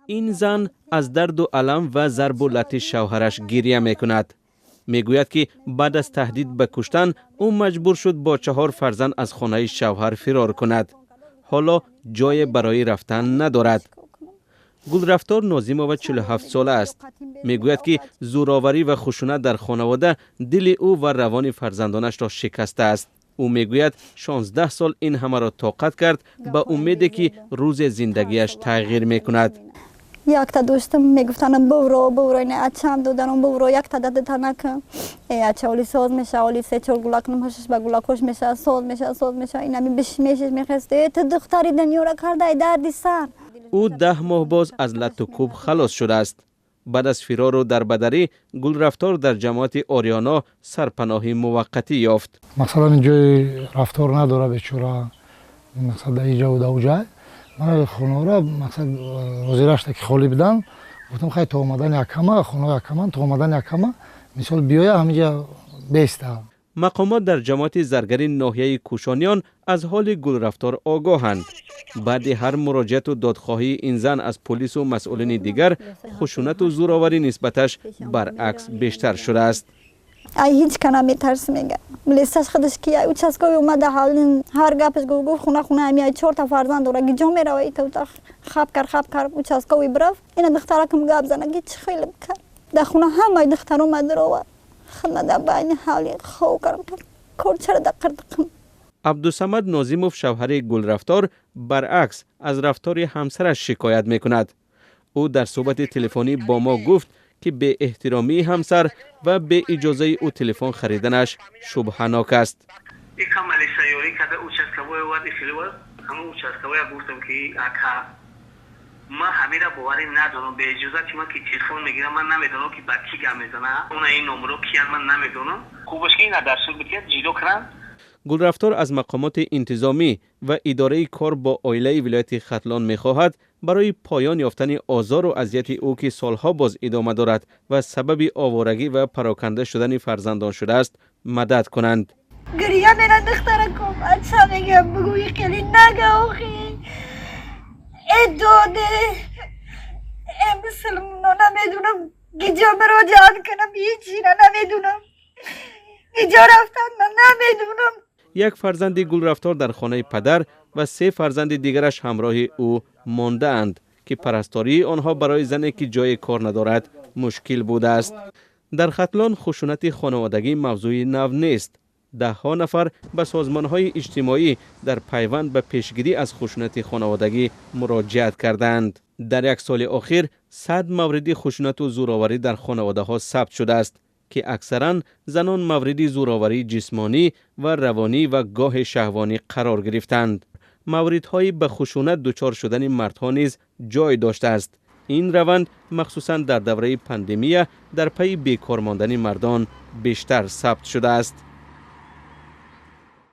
Ин зан аз дарду алам ва зарбу лати шавҳараш гиря мекунад. Мегӯяд, ки баъд аз таҳдид ба куштан ӯ маҷбур шуд бо 4 фарзанд аз хонаи шавҳар фирор кунад. Ҳоло ҷое барои рафтан надорад. Гулрафтор Нозимова 47 сола аст. Мегӯяд, ки зӯроварӣ ва хушунат дар хонавода дили ӯ ва равони фарзандонашро шикастааст. Ӯ мегӯяд, 16 сол ин ҳамаро тоқат кард ба умеде, ки рӯзе зиндагиаш тағйир мекунад. Якта доштам, мегуфтанам: «Бувро, бувро, ина ачам доданам, бувро, якта дадата накун, э ача, оли соз меша, оли се чор гула кунам, ҳашаш ба гулакош меша, соз меша, соз меша». Инами биш мешиш мехест, э ту духтари дунёра кардай дарди сар. Ӯ 10 моҳ боз аз латту кӯб халос шудааст. Баъд аз фирору дарбадарӣ Гулрафтор дар ҷамоати Ориёно сарпаноҳи муваққатӣ ёфт. Масалан, ин ҷои рафтор надора бечора, мақсад, дар иҷа да уҷай мана хонаро, мақсад, ҳозирашта ки холӣ будан, гуфтам: «Хай, то омадани акама, хонаи акаман, то омадани акама, мисол, биёя, ҳаминҷа беста». Мақомот дар ҷамоати Заргари ноҳияи Кӯшониён аз ҳоли Гулрафтор огоҳанд. Баъди ҳар муроҷиату додхоҳии ин зан аз полису масъулини дигар, хушунату зӯроварӣ нисбаташ баръакс бештар шудааст. Ай ҳеҷ ка наметарси, мега милисаш худаш ки ай участковый омада, ҳавлин ҳар гапаш гуфт, гуфт: «Хуна, хуна, ами ай чорта фарзанд дора, гиҷо мерава?» Ита хаб кар, хаб кар, участковый бирафт. Ина духтаракам гап зана, ки чӣ хеле кар дар хуна, ҳамаи духтаро мадировад, худма дар байни ҳавли хов карам, корчара да қирдиқим. Абдусамад Нозимов, шавҳари Гулрафтор, баръакс аз рафтори ҳамсараш шикоят мекунад. Ӯ дар суҳбати телефонӣ бо мо гуфт, ки беэҳтиромии ҳамсар ва беиҷозаи ӯ телефон хариданаш шубҳанок аст. Икамали сайёрӣ карда, участковой овард, ихеле ҳамон участковоя гуфтам, ки ака, ман ҳамира боварӣ надорам, беиҷозати ман ки телефон мегирам, ман намедонам, ки ба кӣ гап мезана, уна ин номеро киян, ман намедонам. Хубаш ки ина дар суд бикият, ҷидо кунанд. Гулрафтор аз мақомоти интизомӣ ва идораи кор бо оилаи вилояти Хатлон мехоҳад, барои поён ёфтани озору азияти ӯ, ки солҳо боз идома дорад ва сабаби оворагӣ ва пароканда шудани фарзандон шудааст, мадад кунанд. Гиря мера духтараком, ача, мегам, бугӯи хеле нага, охи, э доде, э мусулмоно, намедунам гиҷо муроҷиат кунам, ҳичира намедунам, гиҷо рафтан ман намедунам. Як фарзанди Гулрафтор дар хонаи падар ва се фарзанди дигараш ҳамроҳи ӯ мондаанд, ки парастории онҳо барои зане, ки ҷои кор надорад, мушкил будааст. Дар Хатлон хушунати хонаводагӣ мавзӯи нав нест. Даҳҳо нафар ба созмонҳои иҷтимоӣ дар пайванд ба пешгирӣ аз хушунати хонаводагӣ муроҷиат кардаанд. Дар як соли охир 100 мавриди хушунату зӯроварӣ дар хонаводаҳо сабт шудааст, ки аксаран занон мавриди зӯроварии ҷисмонӣ ва равонӣ ва гоҳи шаҳвонӣ қарор гирифтанд. Мавридҳои ба хушунат дучор шудани мардҳо низ ҷой доштааст. Ин раванд махсусан дар давраи пандемия дар пайи бекор мондани мардон бештар сабт шудааст.